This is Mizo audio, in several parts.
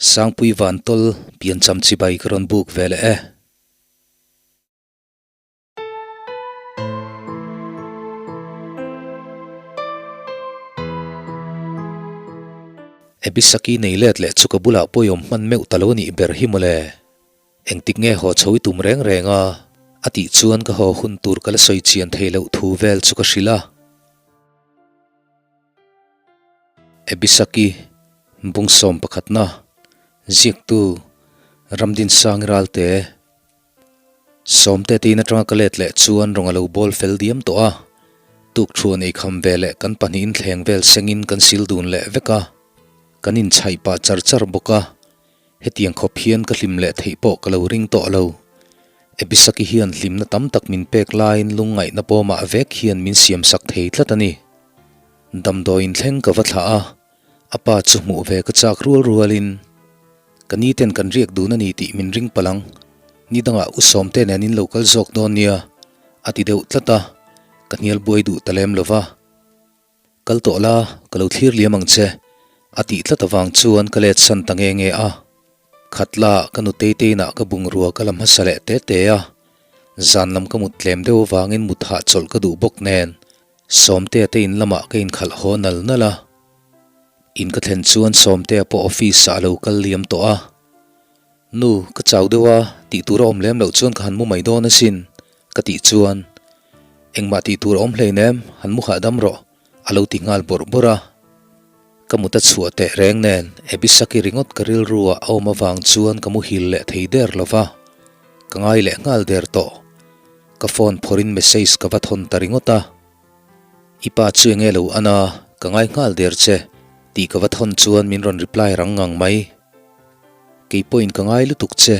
Sangpui Vantawl piancham chibai ka rawn buk ve leh e. Ebisaki nei let leh chu ka bulah pawihawm hman meuh ta lo a nih ber hi mawle. Engtik nge haw chho i tum reng reng a? A tih chuan ka haw hun tur ka la sawi chian thei loh thu vel chu ka hrilh a. Ebisaki, Bungsawm pakhatna, Ziaktu, Ramdinsangi Ralte, Sawmte tiin atanga ka let leh chuan rawng a lo bawl fel diam tawh a, tukthuan ei kham ve leh kan pahnihin thleng vel sengin kan sil dun leh vek a, kan inchhaih pah char char bawk a, hetiang khawp hian ka hlim leh theih pawh ka lo ring tawh lo. Ebisaki hian hlimna tam tak min pek laiin lungngaihna pawmah vek hian min siamsak thei tlat a ni. Damdawiin thleng ka va thlah a, a pa chu hmuh ve ka chak rual rualin, Ka ni ten kan riak dun a ni tih min ring palh ang. Ni dangah u Sawmte nen in lo kal zawk dawn nia, a ti deuh tlat a, ka hnial buai duh ta lem lo va. Kal tawh la, ka lo thlir liam ang che, a tih tlat avang chuan ka let san ta nge nge a. Khatla ka nu Teiteinah ka bungrua ka la hmasa leh te te a, zan lam ka mut tlem deuh avangin mut hahchawlh ka duh bawk nen, Sawmtea te in lamah ka inkhalh haw nal nal a. In ka thlen chuan Sawmtea pawh office ah a lo kal liam tawh a. Nu, ka chau deuh a, tih tur a awm lem loh chuan ka han mu mai dawn asin, ka tih chuan, Engmah tih tur a awm hleinem, han mu hahdam rawh, a lo ti nghal bawrh bawrh a. Ka mut a chhuah teh reng nen, Ebisaki ringawt ka rilru ah a awm avang chuan ka muhil leh thei der lo va, ka ngai leh nghal der tawh. Ka phone phawrhin message ka va thawn ta ringawt a. I pa chu enge lo an a, ka ngai nghal der che, tih ka va thawn chuan min rawn reply rang ngang mai. Kei pawhin ka ngai lutuk che,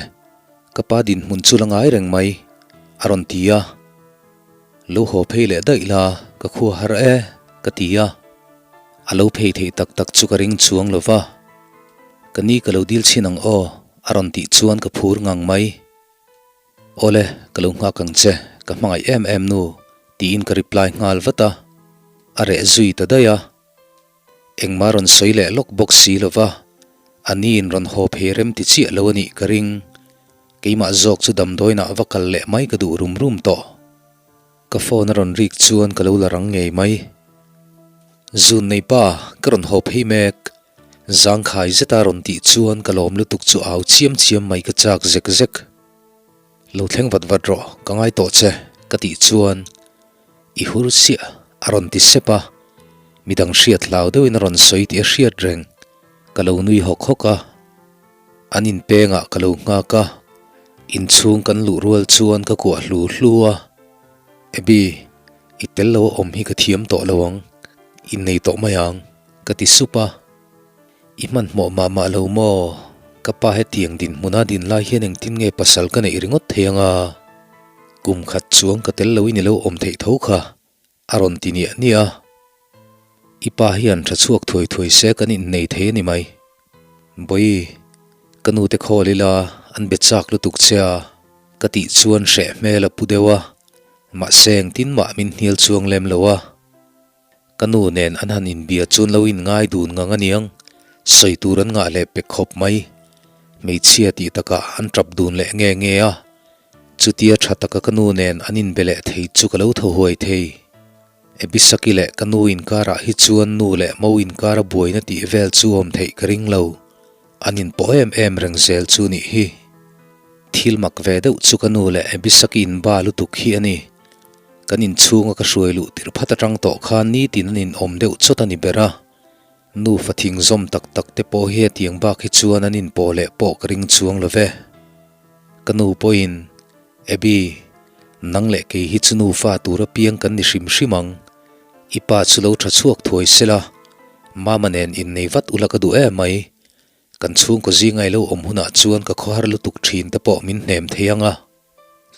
ka pa dinhmun chu la ngai reng mai, a rawn ti a. Lo haw phei leh daih la, ka khua har e, ka ti a. A lo phei theih tak tak chu ka ring chuang lo va. Ka ni ka lo dil chhin ang aw, a rawn tih chuan ka phur ngang mai. Awle, ka lo nghak ang che, ka hmangaih em em nu, tiin ka reply nghal vat a, a reh zui ta daih a. Engmah rawn sawi leh lawk bawk si lo va, a niin rawn haw phei rem ti chiah lo a nih ka ring. Keimah zawk chu damdawiinah va kal leh mai ka duh rum rum tawh. Ka phone a rawn rik chuan ka lo la rang ngei mai. Zun nei pa, ka rawn haw phei mek. Zangkhai zeta rawn tih chuan ka lawm lutuk chu au chiam chiam mai ka chak zek zek. Lo thleng vat vat rawh, ka ngai tawh che, ka tih chuan i hur chiah a rawn ti sep a, midang hriat hlau deuhin a rawn sawi tih a hriat reng. Ka lo nui hawk hawk a, an inpengah ka lo nghak a, inchhung kan luh rual chuan ka kuah hlu hlu a, Abby, i tel lo a awm hi ka thiam tawh lo ang, innei tawh mai ang. Ka ti sup a, I hmanhmawh mah mah lo maw? Ka pa hetiang dinhmuna din lai hian engtin nge pasal ka neih ringawt thei ang a? Kum khat chuang ka tel loin i lo awm theih tho kha, a rawn ti niah niah a. I pa hian tha chhuak thuai thuai se kan innei thei a ni mai. Bawi, ka nute khawl ila an be chak lutuk che a, ka tih chuan hreh hmel a pu deuh a, mahse engtin mah min hnial chuang lem lo a. Ka nu nen an han inbia chuan lo inngai dun ngang aniang, sawi tur an ngah leh pek khawp mai. Hmeichhia tih takah an tap dun leh nge nge a, chutia tha taka ka nu nen an inbe leh thei chu ka lo tho huai thei. Ebisaki leh ka nu inkarah hi chuan nu leh mo inkara buaina tih vel chu awm theih ka ring lo, an inpawh em em reng zel chu nih hi. Thil mak ve deuh chu ka nu leh Ebisaki inba lutuk hi a ni. Kan inchhunga ka hruai luh tirh phat atang tawh khan nitin an inawm deuh chawt a ni ber a, nufa thing zawm tak tak te pawh hi hetiang bak hi chuan an inpawh leh pawh ka ring chuang lo ve. Ka nu pawhin, Abby, nang leh kei hi chu nufa tur apiang kan ni hrim hrim ang, i pa chu lo tha chhuak thuai sela, mama nen innei vat ula ka duh em mai, kan chhungkaw zinga i lo awm hunah chuan ka khawhar lutuk thin te pawh min hnem thei ang a.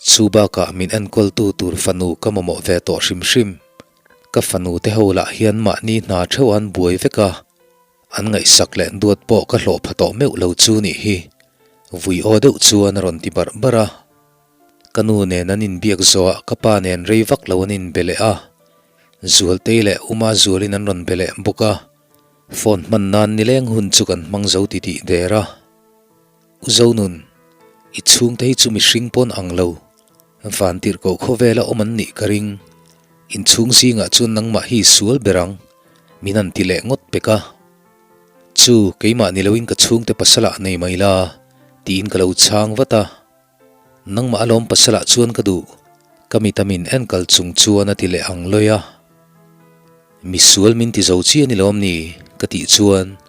Chu bakah min enkawltu tur fanu ka mamawh ve tawh hrim hrim. Ka fanu te ho lah hian mahni hna theuh an buai vek a, an ngaihsak leh duat pawh ka hlawh pha tawh meuh lo chu nih hi. Vui aw deuh chuan a rawn ti barh barh a. Ka nu nen an inbiak zawhah ka pa nen rei vak lo an inbe leh a, Zualtei leh Uma Zualin an rawn be leh bawk a, phone hman nan nileng hun chu kan hmang zo titih der a. U Zonun, i chhungte hi chu mihring pawn ang lo, vantirhkoh khawvela awm an nih ka ring. Inchhung zingah chuan nangmah hi i sual ber ang, min han ti leh ngawt pek a. Chu, keimah ni loin ka chhungte pasalah nei mai la, tiin ka lo chhang vat a. Nangmah alawm pasalah chuan ka duh, ka mita min enkal chung chuan a ti leh ang lawi a. Misual min ti zo chi a ni lawm ni? ka tih chuan,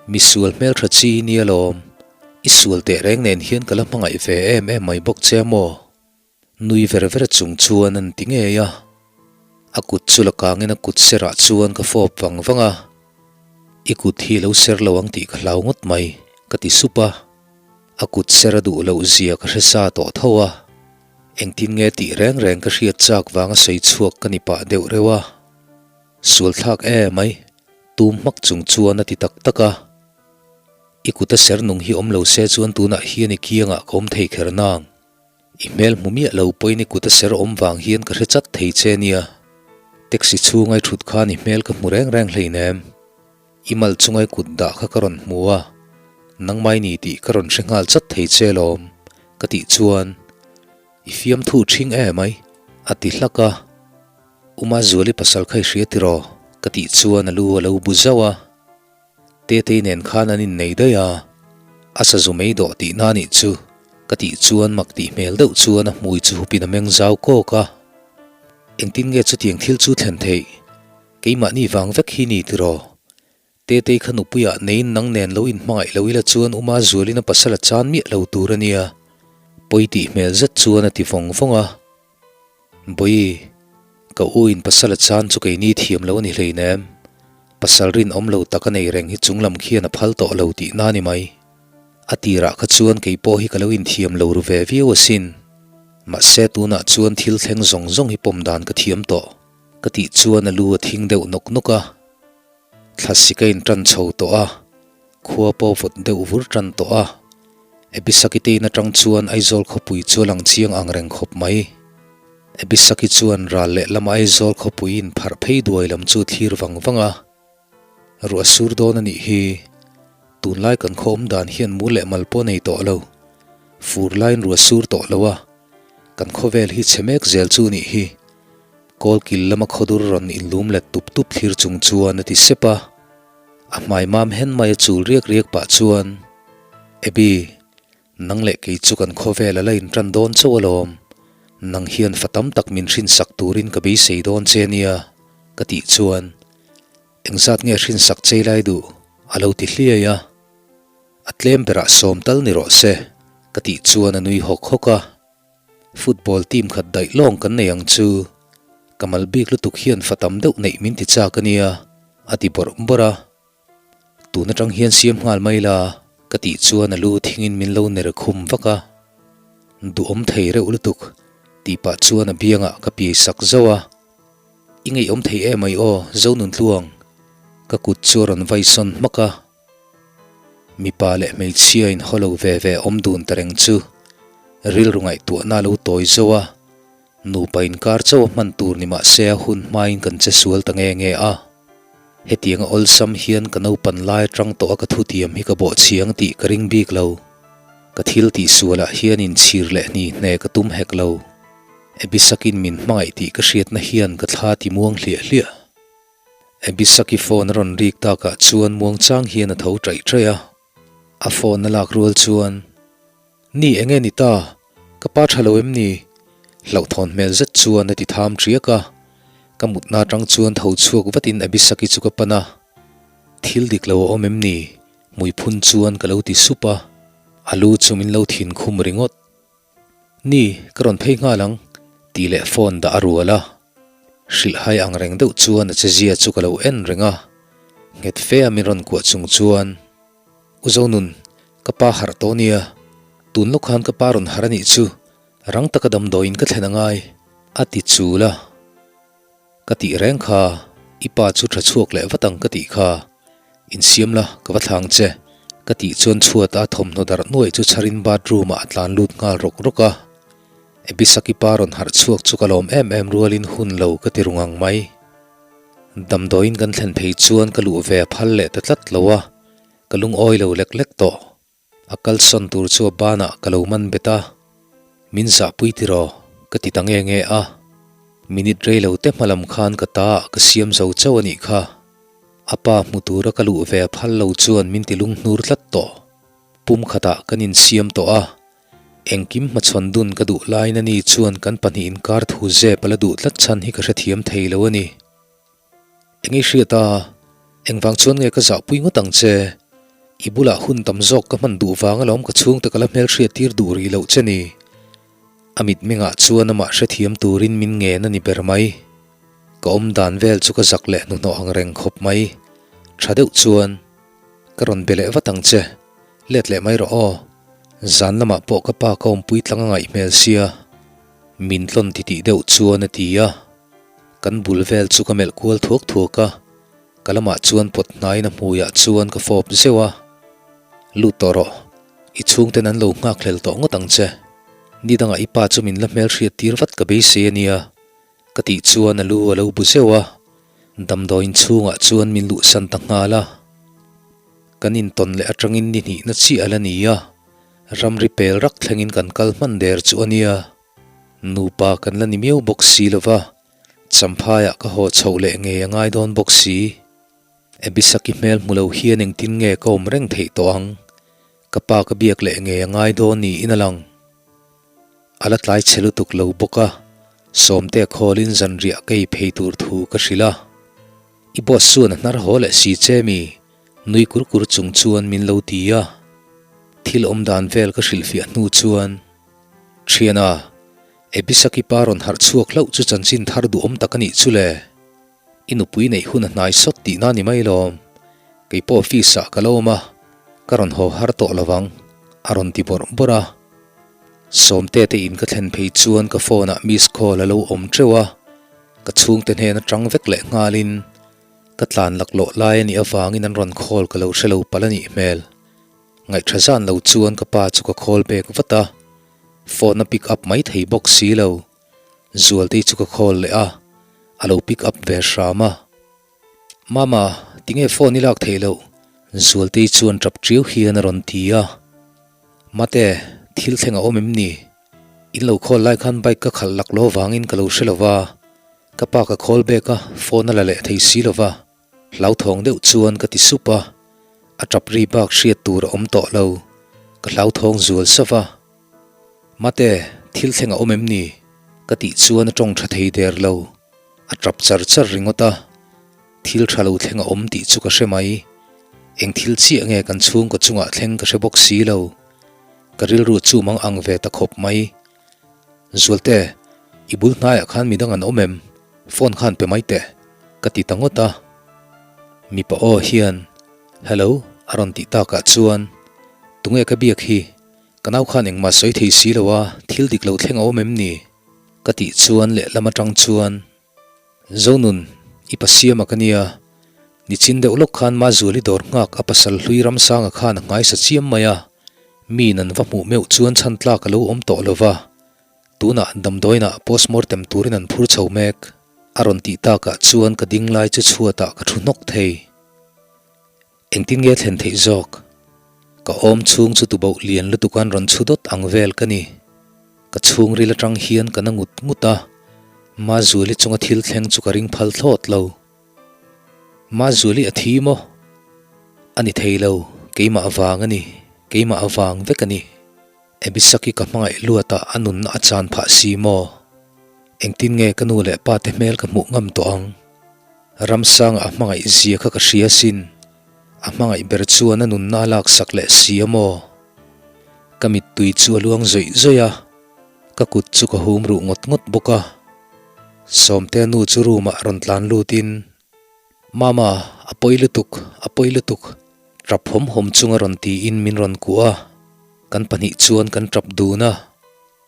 Misual hmeltha chi hi ni alawm, i sual teh reng nen hian ka la hmangaih ve em em mai bawk che a maw? Nui ver ver chung chuan an ti ngei a. A kut chu la kangin a kut serah chuan ka fawp vang vang a, I kut hi lo ser lo ang tih ka hlau ngawt mai, ka ti sup a. A kut ser a duh loh zia ka hre sa tawh tho a, engtin nge tih reng reng ka hriat chak vanga sawi chhuak ka ni pah deuh reuh a. Sual thlak e mai, tum hmak chung chuan a ti tak tak a. I kut a ser nung hi awm lo se chuan tunah hian i kiangah ka awm thei kher nang. I hmel hmu miah lo pawhin i kut a ser awm vang hian ka hre chat thei che nia. Taxi chhunga i thut khan i hmel ka hmu reng reng hleinem. I mal chunga i kut dah kha ka rawn hmu a, nangmai ni tih ka rawn hre nghal chat thei che lawm, ka tih chuan i fiamthu ṭhing e mai, a ti hlak a. Uma Zuali pasal kha i hria tiraw? ka tih chuan a lu a lo bu zauh a. Tetei nen khan an innei daih a, a sazu mei dawh tihna anih chu, ka tih chuan mak tih hmel deuh chuan a hmui chu hupin a meng zau kawk a. Engtin nge chutiang thil chu thlen theih? Keimahni vang vek hi ni tiraw? Tetei kha nupuiah neiin nang nen lo inhmangaih lo ila chuan Uma Zualin a pasal a chan miah lo tur a nia. Pawi tih hmel zet chuan a ti vawng vawng a. Bawi, ka u in pasal a chan chu keini thiam lo a ni hleinem. Pasal rinawm lo tak a nei reng hi chunglam khian a phal tawh lo tihna a ni mai. A tirah kha chuan kei pawh hi ka lo inthiam lo ru ve viau asin. Mahse tunah chuan thil thleng zawng zawng hi pawm dan ka thiam tawh. Ka tih chuan a lu a thing deuh nawk nawk a, thlasik a intan chho tawh a, khua pawh vawt deuh vur tan tawh a. Abisaki te in atang chuan Aizawl khawpui chu a lang chiang ang reng khawp mai. Abisaki chuan ral leh lama Aizawl khawpui in pharh phei duai lam chu thlir vang vang a. Ruah sur dawn a nih hi. Tunlai kan khaw awm dan hian mu leh mal pawh nei tawh lo. Fur laiin ruah sur tawh lo a, kan khawvel hi chhe mek zel chu nih hi. Kawlkil lama khawdur rawn inlum let tup tup thlir chung chuan a ti sep a. A hmai mam hen mai a chul riak riak pah chuan, Abby, nang leh kei chu kan khawvel a la intan dawn chauh alawm. Nang hian fa tam tak min hrinsak turin ka beisei dawn che nia, ka tih chuan, Engzat nge hrinsak chei lai duh? a lo ti hliai a. A tlem berah sawm tal ni rawh se, ka tih chuan a nui hawk hawk a. Football team khat daih lawng kan nei ang chu. Ka mal bik lutuk hian fa tam deuh neih min ti chak a nia, a ti bawrh bawrh a. Tun atang hian siam nghal mai la, ka tih chuan a lu thingin min lo ner khum vak a. Duhawm thei reuh lutuk, tih pah chuan a biangah ka piai sak zauh a. I ngaihawm thei em mai aw, Zonuntluang, ka kut chu a rawn vai sawn hmak a. Mipa leh hmeichhia in haw lo ve ve awm dun ta reng chu rilru ngaihtuahna a lo tawi zo a, nupa inkar chauh a hman tur ni mah se a hun hmain kan che sual ta nge nge a. Hetianga awlsam hian ka naupan lai atang tawh a ka thutiam hi ka bawhchhiang tih ka ring bik lo. Ka thil tihsualah hian inchhir leh hni hne ka tum hek lo. Abisakin min hmangaih tih ka hriatna hian ka thla ti muang hliah hliah. Abisaki phone a rawn rik takah chuan muangchang hian a tho ṭaih ṭaih a. A phone a lak rual chuan, Ni enge ni ta? Ka pa ṭha lo em ni? Hlauhthawn hmel zet chuan a ti tham ṭiak a. Ka mutna aṭang chuan tho chhuak vatin Abisaki chu ka pan a. Thil dik lo a awm em ni? Hmuiphun chuan ka lo ti sup a. A lu chu min lo thin khum ringawt. Ni, ka rawn phei nghal ang, tih leh phone dah a rual a. Hrilhhai ang reng deuh chuan a chezia chu ka lo en reng a. Nghet fe a min rawn kuah chung chuan, U Zonun, ka pa harh tawh nia. Tun lawk khan ka pa rawn harh a nih chu, rang taka damdawiin ka thlen a ngai, a ti chul a. Ka tih reng kha, i pa chu tha chhuak leh vat ang ka tih kha. Insiam la, ka va thlang che. Ka tih chuan chhuat a thawmhnaw darh nuaih chu chharin bathroom ah a tlan lut nghal rawk rawk a. Abisaki pa rawn harh chhuak chu ka lawm em em rualin hun lo ka ti ru ngang mai. Damdawiin kan thlen phei chuan ka luh ve a phal leh ta tlat lo a, ka lungawi lo lek lek tawh. A kalsawn tur chu a banah ka lo man bet a, Min zahpui tiraw? ka ti ta nge nge a. Minute rei lo te hmalam khan ka ta ah ka siam zo chauh a nih kha. A pa hmu tura ka luh ve a phal lo chuan min ti lunghnur tlat tawh. Pum khatah kan insiam tawh a, engkim hmachhawn dun ka duh laiin ani chuan kan pahnih inkar thu zep a la duh tlat chhan hi ka hrethiam thei lo a ni. Eng i hriat a, engvang chuan nge ka zahpui ngawt ang che? I bulah hun tam zawk ka hman duh vang alawm ka chhungte ka la hmelhriat tir duh rih loh che ni. A mitmengah chuan amah hrethiam turin min ngen a ni ber mai. Ka awm dan vel chu ka zak leh hnuhnawh ang reng khawp mai. Tha deuh chuan ka rawn be leh vat ang che, let leh mai rawh aw. Zan lamah pawh ka pa ka awmpui tlang a ngaih hmel sia. Min tlawn titih deuh chuan a ti a. Kan bul vel chu ka melh kual thuak thuak a, ka lamah chuan pawt hnaiin a hmuiah chuan ka fawp zeuh a. Lut tawh rawh, i chhungten an lo nghakhlel tawh ngawt ang che. Ni dangah i pa chu min la hmelhriat tir vat ka beisei a nia, ka tih chuan a lu a lo bu zeuh a, damdawiin chhungah chuan min luhsan ta nghal a. Kan intawn leh atangin ni hnihna chiah a la ni a, ramri pel rak thlengin kan kal hman der chu a nia. Nupa kan la ni miau bawk si lo va, Champhaiah ka haw chhoh leh ngei a ngai dawn bawk si. Abisaki hmel hmu lo hian engtin nge ka awm reng theih tawh ang? Ka pa ka biak leh ngei a ngai dawn niin a lang. A la tlai chhe lutuk lo bawk a, Sawmtea khawlin zanriah ka ei phei tur thu ka hrilh a. I boss chuan a hnar haw leh si che mi? Nui kur kur chung chuan min lo ti a. Thil awm dan vel ka hrilhfiah hnu chuan. Thiana, Abisaki pa rawn harh chhuak hlauh chu chanchin thar duhawm tak a nih chu le. I nupui neih hun a hnai sawt tihna ni mai lawm. Kei pawh office ah ka lo awm a, ka rawn haw har tawh lo vang, a rawn ti bawrh bawrh a. Sawmte te in ka thlen phei chuan ka phone ah miss call a lo awm teuh a, ka chhungte hnen atang vek leh nghalin ka tlan laklawh lai a nih avangin an rawn call ka lo hre lo palh a nih hmel. Ngaihṭha zan lo chuan ka pa chu ka call back vat a, phone a pick up mai thei bawk si lo. Zualtei chu ka call leh a, a lo pick up ve hram a. Mama, tinge phone i lak theih loh? Zualtei chuan ṭap ṭiau hian a rawn ti a. Mate, thil thleng a awm em ni? In lo call lai khan bike ka khalh lak lo vangin ka lo hre lo va, ka pa ka call back a, phone a la leh thei si lo va. Hlauthawng deuh chuan ka ti sup a, a tap ri bak hriat tur a awm tawh lo, ka hlauthawng zual sauh a. Mate, thil thleng a awm em ni? Ka tih chuan a tawng tha thei der lo, a tap char char ringawt a. Thil tha lo thleng a awm tih chu ka hre mai, eng thil chiah nge kan chhungkaw chungah thleng ka hre bawk si lo. Ka rilru chu mang ang ve ta khawp mai. Zualte, i bul hnaiah khan midang an awm em? Phone khan pe mai teh, ka ti ta ngawt a. Mipa aw hian, Hello, a rawn tih takah chuan, Tunge ka biak hi? Ka nau khan engmah sawi thei si lo a, thil dik lo thleng a awm em ni? Ka tih chuan lehlam atang chuan, Zonun, i pa siama ka nia. Nichin deuh lawk khan Mazuali dawr nghak a pasal hlui Ramsanga khan a nghaisa chiam mai a, miin an va hmuh meuh chuan chhan tlak a lo awm tawh lo va, tunah damdawiinah postmortem turin an phur chho mek. A rawn tih takah chuan ka ding lai chu chhuatah ka thu hnawk thei. Engtin nge thlen theih zawk? Ka awm chhung chu tuboh lian lutuk an rawn chhu dawt ang vel ka ni. Ka chhungril atang hian ka na ngut ngut a, Mazuali chunga thil thleng chu ka ring phal thlawt lo. Mazuali a thi maw? A ni thei lo, keimah avang a ni, keimah avang vek a ni. Abisaki ka hmangaih luatah a nunna a chan phah si maw? Engtin nge ka nu leh pa te hmel ka hmuh ngam tawh ang? Ramsanga a hmangaih zia kha ka hria sin, a hmangaih ber chuan a nunna a laksak leh si a maw? Ka mittui chu a luang zawih zawih a, ka kut chu ka hum ruh ngawt ngawt bawk a. Sawmtea nu chu room ah rawn tlan lutin, Mama, a pawi lutuk, a pawi lutuk, tap hawm hawm chunga rawn tiin min rawn kuah a, kan pahnih chuan kan tap dun a.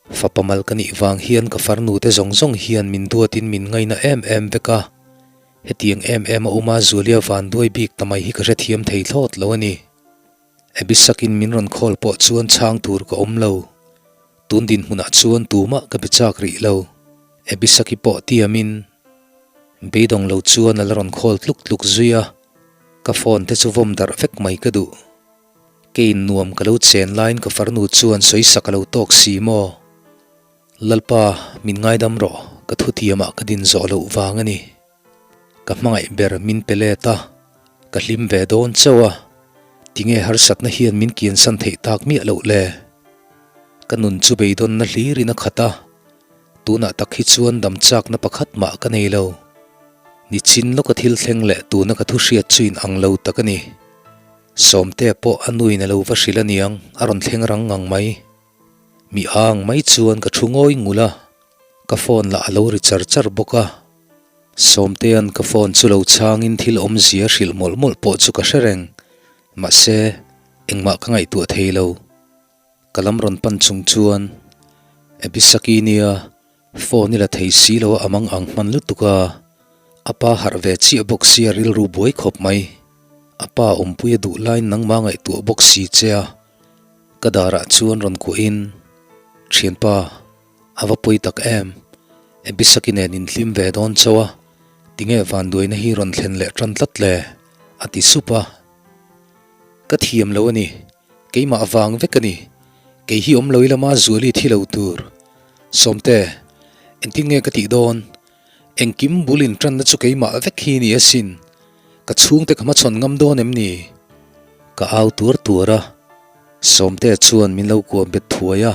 Fapa mal ka nih vang hian ka farnu te zawng zawng hian min duatin min ngaina em em vek a, hetiang em em a uma Zualia van duai bik ta mai hi ka hrethiam thei thlawt lo a ni. Abisakin min rawn call pawh chuan chhang tur ka awm lo. Tun dinhmunah chuan tumah ka be chak rih lo. Abisaki pawh tiamin beidawng lo chuan a la rawn call tluk tluk zui a, ka phone te chu vawm darh vek mai ka duh. Keiin nuam ka lo chen laiin ka farnu chuan sawisak a lo tawk si maw? Lalpa, min ngaidam rawh, ka thutiamah ka din zawh loh vang a ni. Ka hmangaih ber min pe let a, ka hlim ve dawn chauh a, tinge harsatna hian min kiansan theih tak miah loh le? Ka nun chu beidawnna hlirin a khat a, tunah tak hi chuan dam chakna pakhat mah ka nei lo. Nichin lawka thil thleng leh tuna ka thu hriat chu in ang lo tak a ni. Sawmtea pawh a nuin a lo va hrilh aniang a rawn thleng rang ngang mai. Mi ang mai chuan ka thu ngawi ngul a, ka phone lah a lo ri char char bawk a. Sawmtea'n ka phone chu lo chhangin thil awmzia hrilh mawlh mawlh pawh chu ka hre reng, mahse engmah ka ngaihtuah thei lo. Ka lam rawn pan chung chuan Abisaki nia phone i la thei si lo a amang ang hman lutuk a, a pa harh ve chiah bawk sia rilru buai khawp mai. A pa awmpui a duh laiin nangmah ngaihtuah bawk si che a, ka darah chuan rawn kuahin, Thianpa, a va pawi tak em? Abisaki nen inhlim ve dawn chauh a, tinge vanduaina hi rawn thlen leh tan tlat le? a ti sup a. Ka thiam lo a ni, keimah vang vek a ni, kei hi awm lo ila ma Zuali thi lo tur. Sawmte, engtin nge ka tih dawn? Engkim bul intanna chu keimah vek hi ni asin, ka chhungte ka hmachhawn ngam dawn em ni? Ka au tuar tuar a, Sawmte chuan min lo kuah bet thuai a,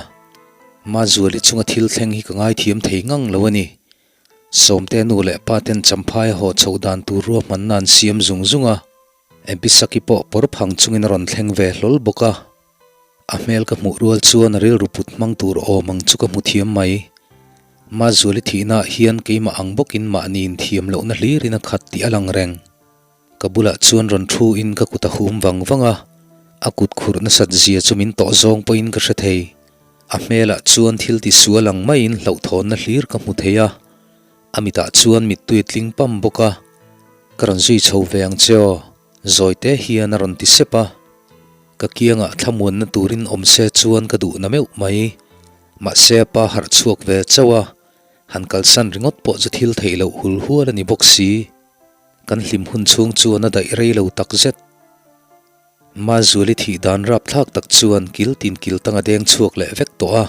Mazuali chunga thil thleng hi ka ngaithiam thei ngang lo a ni. Sawmte nu leh pa ten Champhai a haw chhoh dan tur ruahmanna an siam zung zung a, Abisaki pawh pawr phang chungin a rawn thleng ve hlawl bawk a. A hmel ka hmuh rual chuan a rilru put hmang tur awm ang chu ka hmu thiam mai. Mazuali thihnaah hian keimah ang bawkin mahni inthiam lohna hlirin a khat tih a lang reng. Ka bulah chuan rawn thu in ka kut a hum vang vang a, a kut khurh nasat zia chu min tawh zawng pawhin ka hre thei. A hmelah chuan thil ti sual ang maiin hlauhthawnna hlir ka hmu thei a, a mitah chuan mittui a tling pam bawk a. Ka rawn zui chho ve ang che aw, zawi te hian a rawn ti sep a. Ka kiangah thlamuanna turin awm se chuan ka duhna meuh mai. Mahse a pa harh chhuak ve chauh a, han kalsan ringawt pawh chu thil theih loh hul hual a ni bawk si. Kan hlim hun chhung chuan a daih rei lo tak zet. Mazuali thih dan rapthlak tak chuan kil tin kil tang a deng chhuak leh vek tawh a.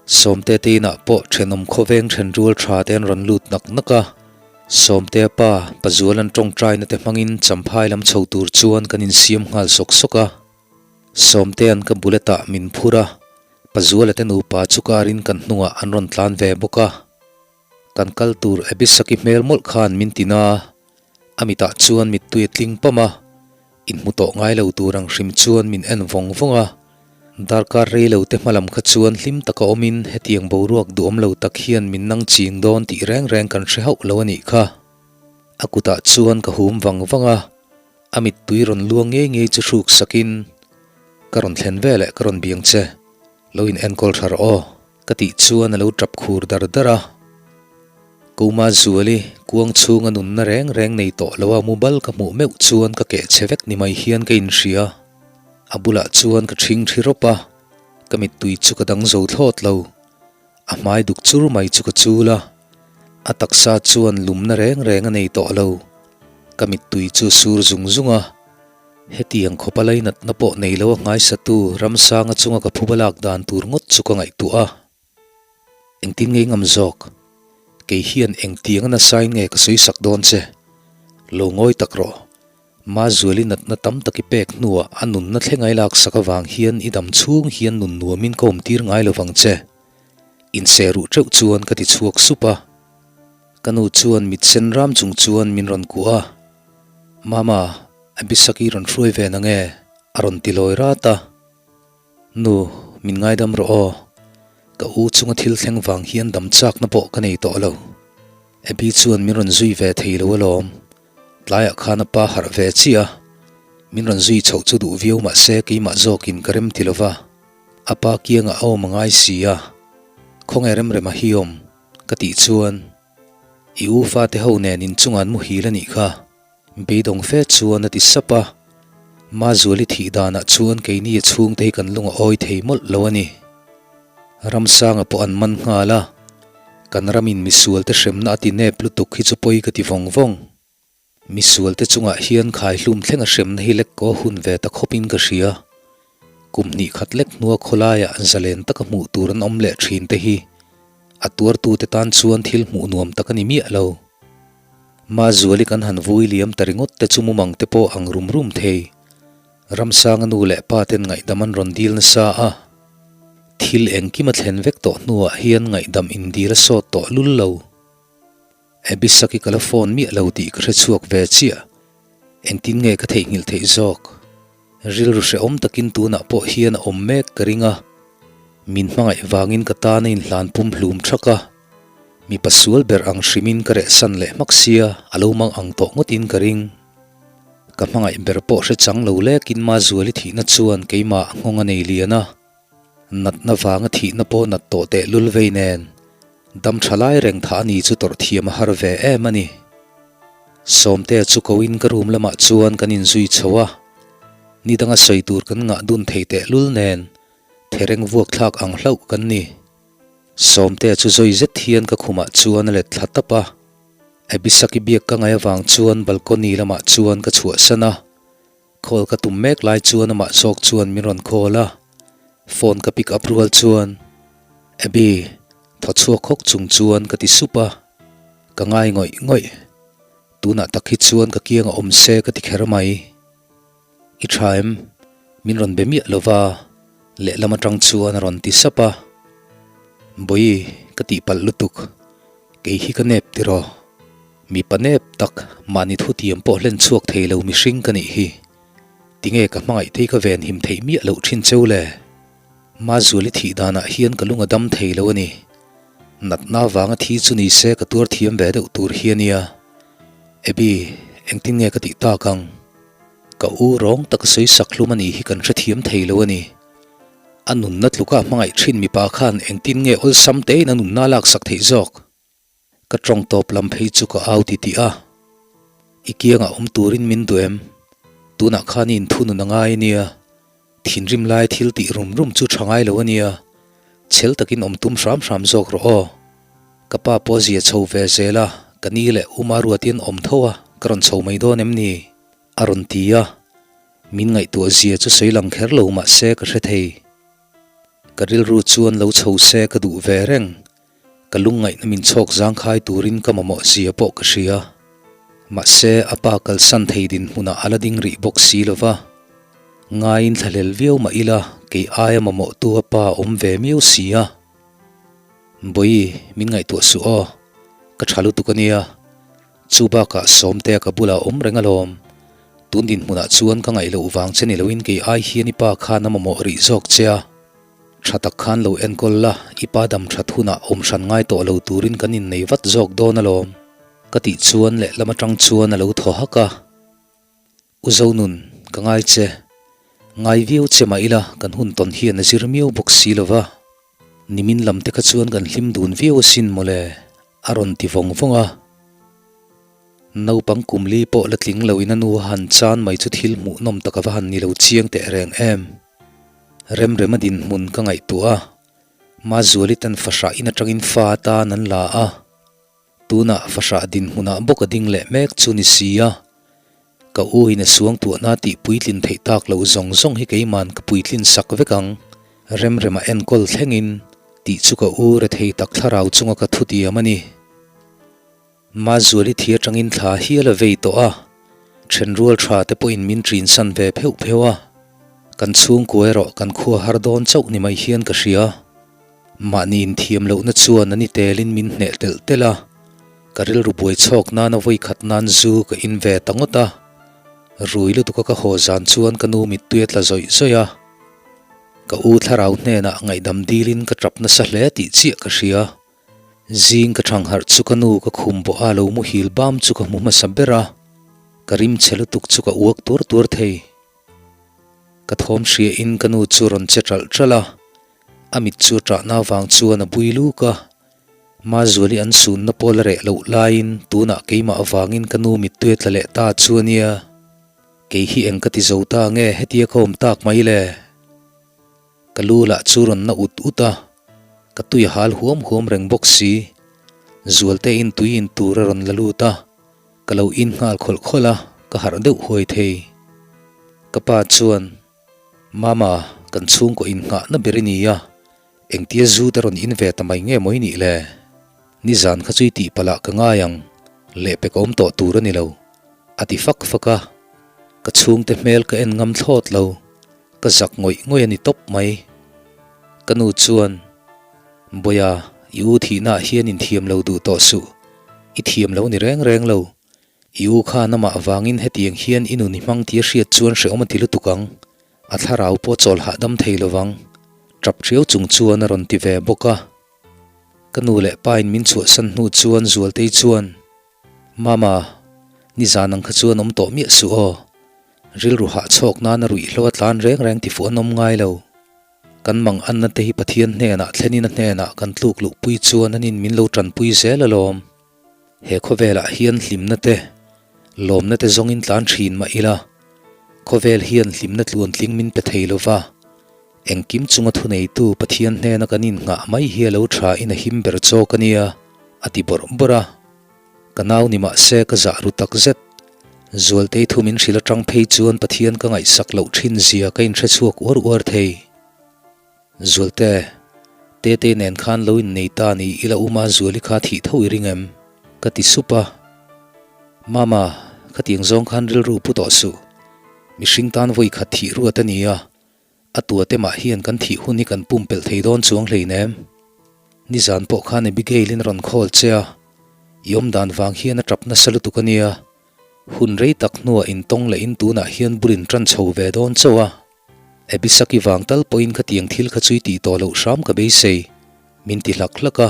Sawmte te inah pawh thenawm khawveng then rual tha te an rawn lut nak nak a. Sawmtea pa, Pazual an tawngtaina te hmangin Champhai lam chho tur chuan kan insiam nghal sawk sawk a. Sawmtea'n ka bullet ah min phur a, Pazuala te nupa chu karin kan hnungah an rawn tlan ve bawk a. Kan kal tur Abisaki hmel mawlh khan min tin a, a mitah chuan mittui a tling pam a, inhmu tawh ngai lo tur ang hrim chuan min en vawng vawng a. Darkar rei lo te hmalam kha chuan hlim taka awmin hetiang boruak duhawm lo tak hian min nang ching dawn tih reng reng kan hre hauh lo a nih kha. A kutah chuan ka hum vang vang a, a mittui rawn luang ngei ngei chu hruk sakin, Ka rawn thlen veleh ka rawn biang che. Lo in enkawl tha rawh aw, ka tih chuan a lo tap khur dar dar a. Kuma Zuali kuang chhunga nunna reng reng nei tawh lo a mobile ka hmuh meuh chuan ka keh chhe vek ni mai hian ka inhria. A bulah chuan ka ṭhing ṭhi rawp a, ka mittui chu ka dang zo thlawt lo. A hmai duk chur mai chu ka chul a, a taksa chuan lumna reng reng a nei tawh lo. Ka mittui chu sur zung zung a. Hetiang khawpa lainatna pawh nei lo a nghaisatu Ramsanga chunga ka phuba lak dan tur ngawt chu ka ngaihtuah a. Engtin ngei ngam zawk? Kei hian engtiang a nasain nge ka sawi sak dawn che? Lo ngawi tak rawh. Mazuali natna tam tak i pek hnuah a nunna thleng ai lak sak avang hian i dam chhung hian nun nuamin ka awmtir ngai lovang che. Inseh ruh teuh chuan ka ti chhuak sup a. Ka nu chuan mit sen ram chung chuan min rawn kuah a. Mama, Abisaki rawn hruai ve na nge? a rawn ti lawi rat a. Nu, min ngaidam rawh aw. Ka u chunga thil thleng vang hian dam chakna pawh ka nei tawh lo. Abi chuan min rawn zui ve thei lo alawm. Tlaiah khan a pa harh ve chiah a. Min rawn zui chhoh chu duh viau mah se keimah zawkin ka rem ti lo va. A pa kiangah a awm a ngai si a. Khawnge remrem a hi awm? ka tih chuan. I u fate ho nen inchungah an muhil a nih kha. Beidawng fe chuan a ti sap a. Mazuali thih danah chuan keini a chhungte hi kan lung a awi thei mawlh lo a ni. Ramsanga pawh an man nghal a. Kan ramin misualte hremna a ti nep lutuk hi chu pawi ka ti vawng vawng. Misualte chungah hian khaihlum thleng a hremna hi lek kaw hun ve ta khawpin ka hria. Kum hnih khat lek hnua khawlaiah zalen taka hmuh tur an awm leh thin te hi a tuartute tan chuan thil hmuh nuam tak a ni miah lo. Mazuali kan han vui liam ta ringawt te chu mumang te pawh ang rum rum thei. Ramsanga nu leh pa ten ngaihdam an rawn dil nasa a, thil engkim a thlen vek tawh hnuah hian ngaihdam indil a sawt tawh lul lo. Abisaki ka la phone miah lo tih ka hre chhuak ve chiah. Engtin nge ka theihnghilh theih zawk? Rilru hrehawm takin tunah pawh hian a awm mek ka ring a. Min hmangaih vangin ka tan a inhlan pum hlum thak a. Mipa sual ber ang hrimin ka rehsan leh hmak sia a lo mang ang tawh ngawtin ka ring. Ka hmangaih ber pawh hre chang lo lekin Mazuali thihna chuan keimah nghawng a nei lian a. Natna vanga thihna pawh nat tawh teh lul vei nen, dam tha lai reng thah a ni chu tawrh thiam a har ve em a ni. Sawmtea chu koin ka room lamah chuan kan inzui chho a, ni danga sawi tur kan ngah dun thei teh lul nen, thereng vuak thlak ang hlauh kan ni. Sawmtea chu zawi zet hian ka khumah chuan a let thla tap a, Abisaki biak ka ngaih avang chuan balcony lamah chuan ka chhuahsan a. Call ka tum mek lai chuan amah zawk chuan min rawn call a, phone ka pick up rual chuan, Abby, thaw chhuak hawk chung chuan ka ti sup a, ka ngai ngawih ngawih. Tunah tak hi chuan ka kiang a awm se ka ti kher mai. I tha em? Min rawn be miah lova, lehlam atang chuan a rawn ti sap a. Bawihi, ka tihpalh lutuk. Kei hi ka nep tiraw? Mipa nep tak, mahni thutiam pawh hlen chhuak thei lo mihring ka nih hi. Tinge ka hmangaih thei ka ven him theih miah loh thin cheu le? Mazuali thih danah hian ka lung a dam thei lo a ni. Natna vanga thi chu ni se ka tuar thiam ve deuh tur hi a nia. Abby, engtin nge ka tih tak ang? Ka u rawng taka sawi sak hlum a nih hi kan hrethiam thei lo a ni. A nunna tluka hmangaih thin mipa khan engtin nge awlsam tein a nunna a laksak theih zawk? Ka tawng tawp lam phei chu ka au ti tih a, I kiangah awm turin min duh em? Tunah khan i inthunun a ngai a nia, thinrim lai thil tih rum rum chu tha ngai lo a nia, chhel takin awm tum hram hram zawk rawh aw. Ka pa pawh zia chho ve zel a, ka ni leh Uma ruatin awm tho a, ka rawn chho mai dawn em ni? A rawn ti a, min ngaihtuah zia chu sawi lang kher lo mah se ka hre thei. Ka rilru chuan lo chho se ka duh ve reng. Ka lungngaihna min chhawk zangkhai turin ka mamawh zia pawh ka hria. Mahse, a pa kalsan thei dinhmunah a la ding rih bawk si lo va. Ngaiin thlahlel viau mah ila, kei aia mamawhtu a pa awm ve miau si a. Bawihi, min ngaihtuah suh aw. Ka tha lutuk a nia. Chu bakah Sawmtea ka bulah awm reng alawm. Tun dinhmunah chuan ka ngaih loh vang che ni loin kei ai hian i pa khan a mamawh rih zawk che a. Tha tak khan lo enkawl la, i pa dam that hunah awm hran ngai tawh lo turin kan innei vat zawk dawn alawm. Ka tih chuan lehlam atang chuan a lo thaw hak a. U Zonun, ka ngai che. Ngai viau che mah ila kan hun tawn hian a zir miau bawk si lo va. Nimin lam te kha chuan kan hlim dun viau asin mawle, a rawn ti vawng vawng a. Naupang kum li pawh la tling loin a nu a han chan mai chu thil hmuhnawm tak a va han ni lo chiang teh reng em. Remrema dinhmun ka ngaihtuah a, Mazuali ten fahrah in atangin fa atan an la a, tunah fahrah dinhmunah bawk a ding leh mek chu ni si a, ka u in a suangtuahna tih puitlin theih tak loh zawng zawng hi keiman ka puitlin sak vek ang, Remrema enkawl thlengin tih chu ka u rethei tak thlarau chunga ka thutiam a ni. Mazuali thi atangin thla hial a vei tawh a, thenrual tha te pawhin min ṭinsan ve pheuh pheuh a, kan chhungkua erawh kan khua har dawn chauh ni mai hian ka hria. Mahni inthiam lohna chuan a ni telin min hneh telh telh a, ka rilru buai chhawk nana vawikhat nan zu ka in ve ta ngawt a, rui lutuka ka haw zan chuan ka nu mittui a tla zawih zawih a, ka u thlarau hnenah ngaihdam dilin ka ṭap nasa hle tih chiah ka hria. Zing ka thang harh chu ka nu ka khum bawh a lo muhil bam chu ka hmu hmasa ber a, ka rim chhe lutuk chu ka uak tuar tuar thei. Ka thawm hria in ka nu chu rawn che ṭalh ṭalh a, a mit chu ṭahna avang chuan a bui luk a, Mazuali an sunna pawh la reh loh laiin tunah keimah avangin ka nu mittui a tla leh ta chu a nia. Kei hi eng ka ti zo ta nge hetia ka awm tak mai le? Ka lu lah chu rawn na ut ut a, ka tui a hal huam huam reng bawk si. Zualte in tui in tur a rawn la lut a, ka lo in nghal khawlh khawlh a, ka harh deuh huai thei. Ka pa chuan, Mama, ka Kan chhungkaw innghahna ber i ni a, engtia zu te rawn in ve ta mai nge maw i nih le? Nizan kha chu i tih palh ah ka ngai ang, lehpek awm tawh tur a ni lo, a ti fak fak a. Ka chhungte hmel ka en ngam thlawt lo, ka zak ngawih ngawih a ni tawp mai. Ka nu chuan, Bawia, i u thihna ah hian inthiam lo duh tawh suh, i thiam lo ni reng reng lo, I u khan amah vangin hetiang hian i nun i hmang tih a hriat chuan hrehawm a ti lutuk ang. A thlarau pawh chawl hahdam thei lovang. Tap ṭhiau chung chuan a rawn ti ve bawk a. Ka nu leh pa in min chhuahsan hnu chuan Zualtei chuan, Mama, nizan ang kha chuan awm tawh miah suh aw. Rilru hahchhawk nana ruihhlo a tlan reng reng ti fuh an awm ngai lo. Kan mang anna te hi Pathian hnenah thlenin a hnenah kan tluk luhpui chuan anin min lo tanpui zel alawm. He khawvelah hian hlimna te, lawmna te zawngin tlan thin mah ila, khawvel hian hlimna tluantling min pe thei lova, engkim chunga thuneitu Pathian hnena kan innghah mai hi a lo tha in a him ber chawk a nia, a ti bawrh bawrh a. Ka nau ni mah se ka zah ru tak zet. Zualtei thu min hrilh atang phei chuan Pathian ka ngaihsak loh thin zia ka inhre chhuak uar uar thei. Zualte, Tete nen khan lo innei ta ni ila uma Zuali kha thih tho i ring em? Ka ti sup a. Mama, khatiang zawng khan rilru pu tawh suh. Mihring tan vawi khat thih ruat a ni a, a tua te mah hian kan thih hun hi kan pumpelh thei dawn chuang hleinem. Nizan pawh khan Abigail-in a rawn call che a, i awmdan vang hian a tap nasa lutuk a nia. Hun rei tak hnuah intawng leh in tunah hian bul in tan chho ve dawn chauh a. Abisaki vang tal pawhin khatiang thil kha chu i tih tawh loh hram ka beisei, min ti hlak hlak a.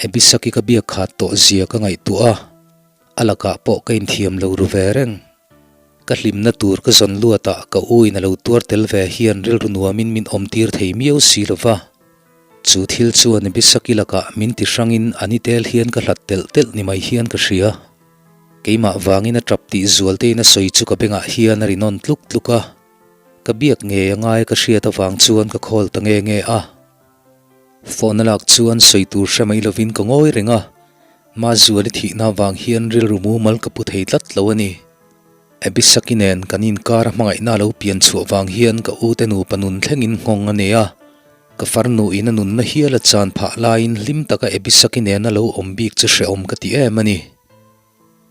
Abisaki ka biak khat tawh zia ka ngaihtuah a, a lakah pawh ka inthiam lo ru ve reng. Ka hlimna tur ka zawn luatah ka u in a lo tuar tel ve hian rilru nuamin min awm tir thei miau si lo va. Chu thil chuan Abisaki lakah min ti hrangin a ni tel hian ka hlat telh telh ni mai hian ka hria. Keimah vangin a tap tih Zualtein a sawi chu ka bengah hian a ri nawn tluk tluk a, ka biak ngei a ngai ka hriat avang chuan ka call ta nge nge a. Phone a lak chuan sawi tur hre mai lovin ka ngawi reng a, Mazuali thihna avang hian rilru mumal ka pu thei tlat lo a ni. Abisaki nen kan inkar a hmangaihna lo pian chhuah vang hian ka ute nupa nun thlengin nghawng a nei a, ka farnu in a nunna hial a chan phah laiin hlim taka Abisaki nena lo awm bik chu hrehawm ka ti em a ni.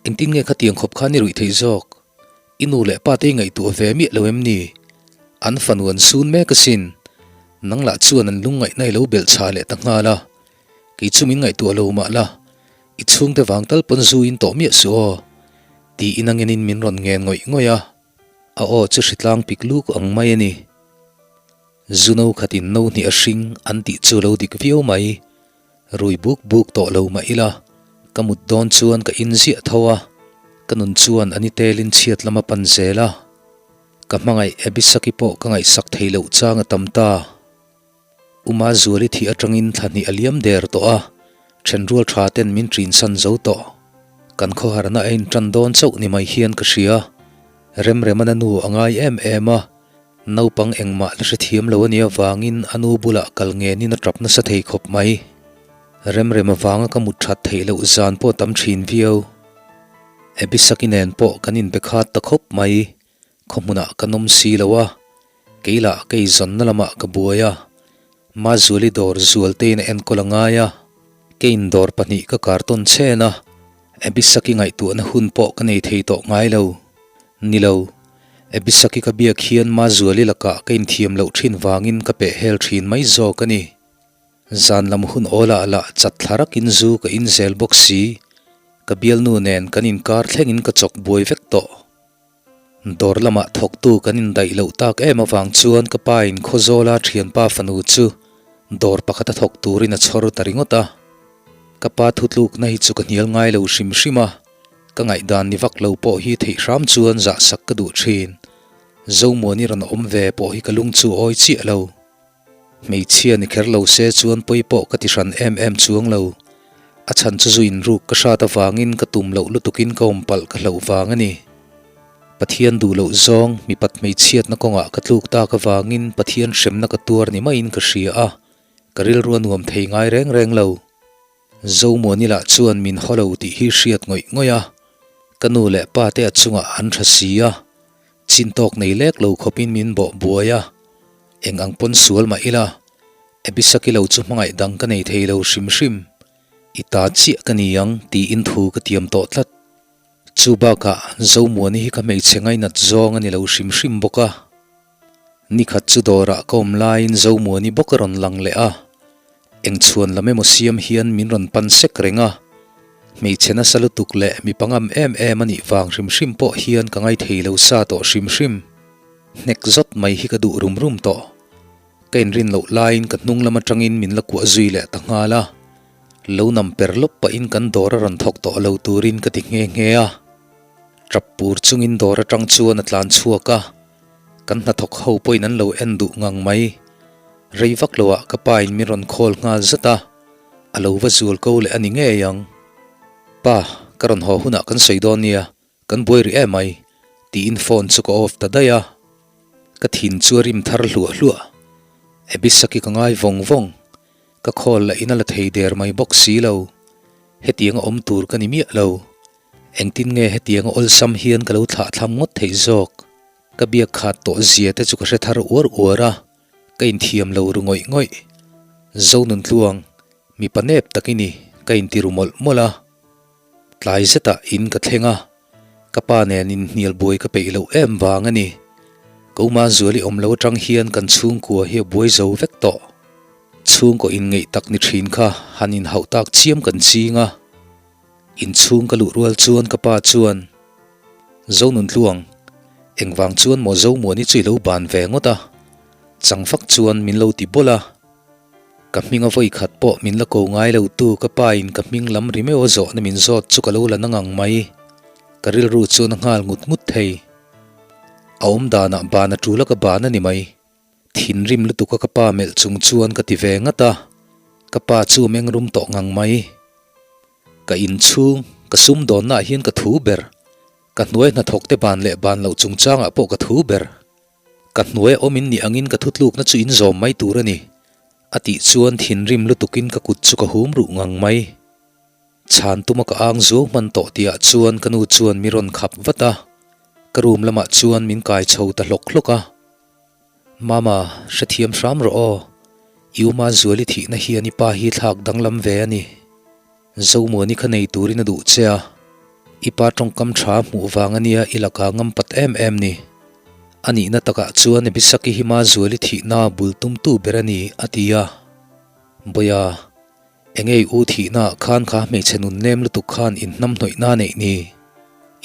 Engtin nge khatiang khawp khan i ruih theih zawk? I nu leh pa te i ngaihtuah ve miah lo em ni? An fanu an sun mek asin. Nang lah chuan an lungngaihna i lo belh chhah leh ta nghal a. Kei chu min ngaihtuah lo mah la, i chhungte vang tal pawn zu in tawh miah suh aw. Tiin a ngenin min rawn ngen ngawih ngawih a. A aw chu hritlang pik luk ang mai a ni. Zu no khatin no hnih a hring an tih chu lo dik viau mai. Rui buk buk tawh lo mah ila, ka mut dawn chuan ka in ziah tho a, ka nun chuan a ni telin chhiat lam a pan zel a. Ka hmangaih Abisaki pawh ka ngaihsak thei loh chang a tam ta. Uma Zuali thih atangin thla hnih a liam der tawh a, thenrual tha ten min ṭinsan zo tawh. Kan khawharna a inṭan dawn chauh ni mai hian ka hria. Remremana nu a ngai em em a. Naupang engmah la hrethiam lo a nih avangin a nu bulah kal ngenin a tap nasa thei khawp mai. Remrem avanga ka mut that theih loh zan pawh tam thin viau. Abisaki nen pawh kan inbe khat ta khawp mai. Khaw hmunah ka nawm si lo a, kei lah ka eizawnna lamah ka buai a. Mazuali dawr Zualtein a enkawl a ngai a, ka indawr pahnih ka kartawn chhen a, Abisaki ngaihtuahna hun pawh ka nei thei tawh ngai lo. Ni lo, Abisaki ka biak hian Mazuali lakah ka inthiam loh thin vangin ka peh hel thin mai zawk a ni. Zan lam hun awlah lah chat thla rakin zu ka in zel bawk si, ka bialnu nen kan inkar thlengin ka chawk buai vek tawh. Dawr lamah thawktu kan indaih loh tak em avang chuan ka pa in Khawzawla thianpa fanu chu dawr pakhata thawk turin a chhawr ta ringawt a. Ka pa thutlukna hi chu ka hnial ngai lo hrim hrim a, ka ngaihdan ni vak lo pawh hi theih hram chuan zahsak ka duh thin. Zomuani rawn awm ve pawh hi ka lung chu awi chiah lo. Hmeichhia ni kher lo se chuan pawi pawh ka ti hran em em chuang lo. A chhan chu zu inruk ka hrat avangin ka tum loh lutukin ka awm palh ka hlauh vang a ni. Pathian duh loh zawng mipat hmeichhiatna kawngah ka tluk tak avangin Pathian hremna ka tuar ni maiin ka hria a, ka rilru a nuam thei ngai reng reng lo. Zomuani lah chuan min haw lo tih hi hriat ngawih ngawih a, ka nu leh pa te a chungah an tha si a, chintawk nei lek lo khawpin min bawh buai a. Eng ang pawn sual mah ila, Abisaki lo chu hmangaih dang ka nei thei lo hrim hrim. I ta chiah ka ni ang tiin thu ka tiam tawh tlat. Chu bakah Zomuani hi ka hmeichhe ngainat zawng a ni lo hrim hrim bawk a. Nikhat chu dawrah ka awm laiin Zomuani bawk a rawn lang leh a. Eng chhuan lam emaw siam hian min rawn pan sek reng a. Hmeichhe nasa lutuk leh mi pangam em em a nih vang hrim hrim pawh hian ka ngaithei lo sa tawh hrim hrim. Hnek zawt mai hi ka duh rum rum tawh. Ka inrin loh laiin ka hnung lam atangin min la kuah zui leh ta nghal a. Lo nam per lawp pahin kan dawr a rawn thawk tawh lo turin ka ti nghe nghe a. Tap pur chungin dawr atang chuan a tlan chhuak a. Kan hnathawk ho pawhin an lo en duh ngang mai. Rei vak loah ka pa in min rawn call nghal zat a. A lo va zual ko leh a ni ngei ang. Pa, ka rawn haw hunah kan sawi dawn nia. Kan buai rih em mai, tiin phone chu ka off ta daih a. Ka thin chu a rim thar hluah hluah. Abisaki ka ngai vawng vawng. Ka call lah in a la thei der mai bawk si lo. Hetianga awm tur ka ni miah lo. Engtin nge hetianga awlsam hian ka lo thlah thlam ngawt theih zawk? Ka biak khat tawh zia te chu ka hre thar uar uar a, ka inthiam lo ru ngawih ngawih. Zonuntluang, mipa nep tak i ni, ka inti ru mawlh mawlh a. Tlai zetah in ka thleng a, ka pa nen inhnial buai ka peih loh em vang a ni. Kouma Zuali awm lo atang hian kan chhungkua hi a buai zo vek tawh. Chhungkaw inngeih tak ni thin kha han inhauh tak chiam kan ching a. Inchhung ka luh rual chuan ka pa chuan, Zonuntluang, engvang chuan maw Zomuani chu i lo ban ve ngawt a? Chang fak chuan min lo ti bawlh a. Ka hming a vawi khat pawh min la ko ngai lo tu ka pa in ka hming lam ri meuh a zawhna min zawt chu ka lo la na ngang mai. Ka rilru chuan a nghal ngut ngut thei. A awm danah ban a tul a ka ban a ni mai. Thinrim lutuk a ka pa melh chung chuan ka ti ve ngat a, ka pa chu meng rum tawh ngang mai. Ka inchhung, ka sumdawnna ah hian ka thu ber. Ka hnuai hnathawk te ban leh ban loh chungchangah pawh ka thu ber. Ka hnuai awm in nih angin ka thutlukna chu in zawm mai tur a ni, a tih chuan thinrim lutukin ka kut chu ka hum ruh ngang mai. Chhan tuma ka ang zuau hman tawh tihah chuan ka nu chuan mi rawn khap vat a, ka room lamah chuan min kai chho ta hlawk hlawk a. Mama, hrethiam hram rawh aw, i uma Zuali thihna hian i pa hi thlak danglam ve a ni. Zomuani kha nei turin a duh che a, i pa tawngkam tha hmuh vang a nia i lakah ngam pat em em ni. A nihna takah chuan Abisaki hi Mazuali thihna bul tumtu ber a ni, a ti a. Bawiha, enge i u thihnaah khan kha hmeichhe nun nem lutuk khan inhnamhnawihna a neih ni?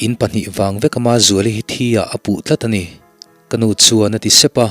In pahnih vang veka Mazuali hi thi ah a puh tlat a ni, ka nu chuan a ti sep a.